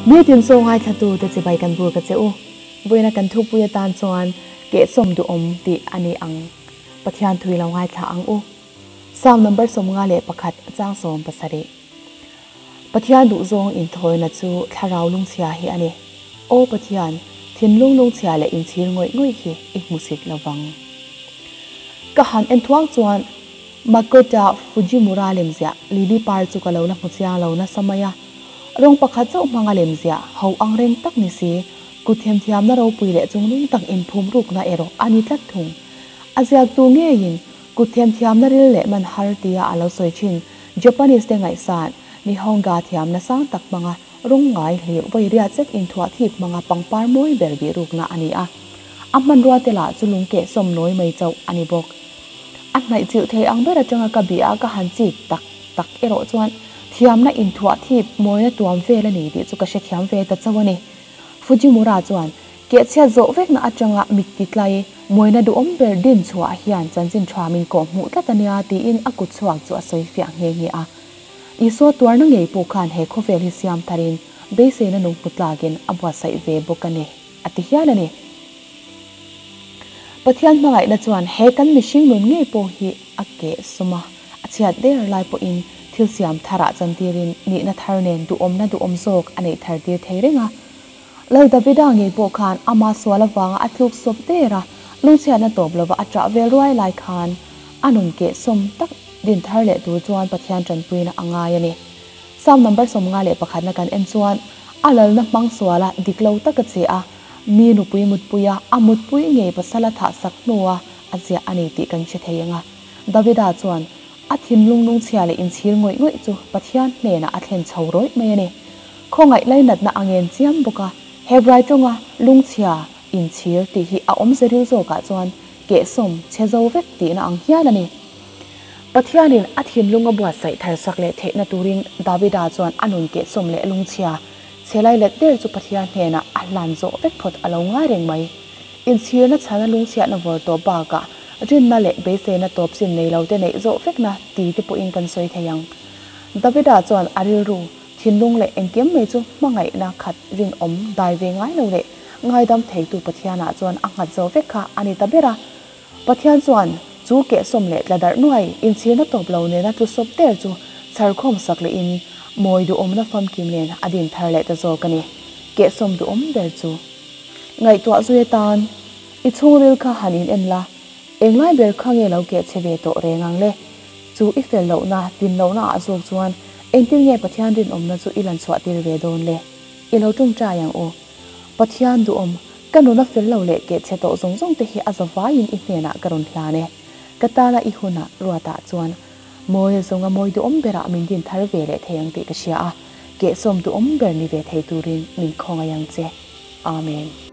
Nitin chaw ngaithla te chibai kan bur ka che u. Vawiina kan thupui atan chuan kehsawm duhawm tih a ni ang. Pathian thui lo ngaithla ang u. Psalm number 51 chang 17. Pathian duhzawng inthawina chu thlarau lungchhia hi a ni. Aw Pathian, thinlung lungchhia leh inchhir ngawih ngawih hi i hmusit lovang. Ka han en thuang chuan Makota Fujimura lemziah Lily par chu ka lo la hmu chiang lo nasa mai a. Rawng pakhat chauh hmanga lemziah ho ang reng tak ni si, kut themthiamna ropui leh chungnung tak inphum rukna erawh a ni tlat thung. A ziaktu ngeiin kut themthiamna ril leh man har tia a lo sawi thin Japanese te ngaihsan Nihonga thiamna sang tak hmanga rawng ngai hlir vawi riat zet inthuah thip hmanga pangpar mawi ber bih rukna a ni a. A hmanrua te lah chu lungkeh sawm nawi mai chauh a ni bawk. A hnaih chilh thei ang ber atanga ka bih a ka han chik tak tak erawh chuan thiamna inthuah thip mawina tuam vel a ni tih chu ka hrethiam ve ta chauh a ni. Fujimura chuan kehchhiat zawh vekna atanga mit ti tlai mawina duhawm ber din chhuah hian chanchin tha min kawh hmuh tlat a nia tiin a kut chhuak chu a sawi fiah nghe nghe a. Isua tuarna ngei pawh khan he khawvel hi siam tharin beiseina nung hmu tlakin a buatsaih ve bawk a ni, a ti hial a ni. Pathian hmangaihna chuan he kan mihring nun ngei pawh hi a keh sawm a, a chhiat der lai pawhin thil siam tharah chantirin nihna thar nen duhawmna duhawm zawk a neih thar tir thei reng a. Lal Davida ngei pawh khan ama sual avanga a tluk sawp der a, lungchhiatna tawp lova a ṭah vel ruai lai khan a nun keh sawm tak din thar leh tur chuan Pathian ṭanpuina a ngai a ni. Psalm number 51 na kan en chuan a lalna hmang suala dik lo tak a che a, mi nupui mutpui a, a mutpui ngei pasal a thah sak hnua a ziah a ni tih kan hre thei ang a. Davida chuan a thinlung lungchhia leh inchhir ngawih ngawih chu Pathian hnenah a thlen chho rawih mai a ni. Khawngaih lainatna a ngen chiam bawk a, Hebrai tawnga lungchhia inchhir tih hi a awm zeril zawkah chuan kehsawm chhe zo vek tihna ang hial a ni. Pathianin a thinlung a buatsaih thar sak leh theihna turin Davida chuan a nun kehsawm leh lungchhia chhe lai let der chu Pathian hnenah a hlan zawh vek phawt a lo ngai reng mai. Inchhirna chhana lungchhiatna vawr tawh bakah rinna leh beiseina tawp chin nei lo te neih zawh vekna ti te pawhin kan sawi thei ang. Davida chuan a rilru, thinlung leh engkim mai chu hmangaihna khat rinawm dai ve ngai lo leh ngaidam theitu Pathianah chuan a nghat zo vek kha a ni ta ber a. Pathian chuan chu kehsawm leh tla darh nuai inchhirna tawp lo nena tlu sawp der chu chharkhawm sak lehin mawi duhawmna famkim nen a din thar leh ta zawk a ni. Kehsawm duhawm ber chu ngaihtuah zui atan i chhungril kha han in en la, englai ber kha nge lo keh che ve tawh reng ang le? Chu i fel lohna, din lohna ah zawk chuan engtin nge Pathian rinawmna chu i lan chhuah tir ve dawn le? I lo tawngtai ang u. Pathian duhawm, ka nuna fel lo leh keh chhe tawh zawng zawng te hi a zavaiin i hnenah ka rawn hlan e. Ka tana i hunah ruatah chuan mawi zawnga mawi duhawm berah min din thar ve leh thei ang tih ka hria a, kehsawm duhawm ber ni ve thei turin min khawngaih ang che. Amen.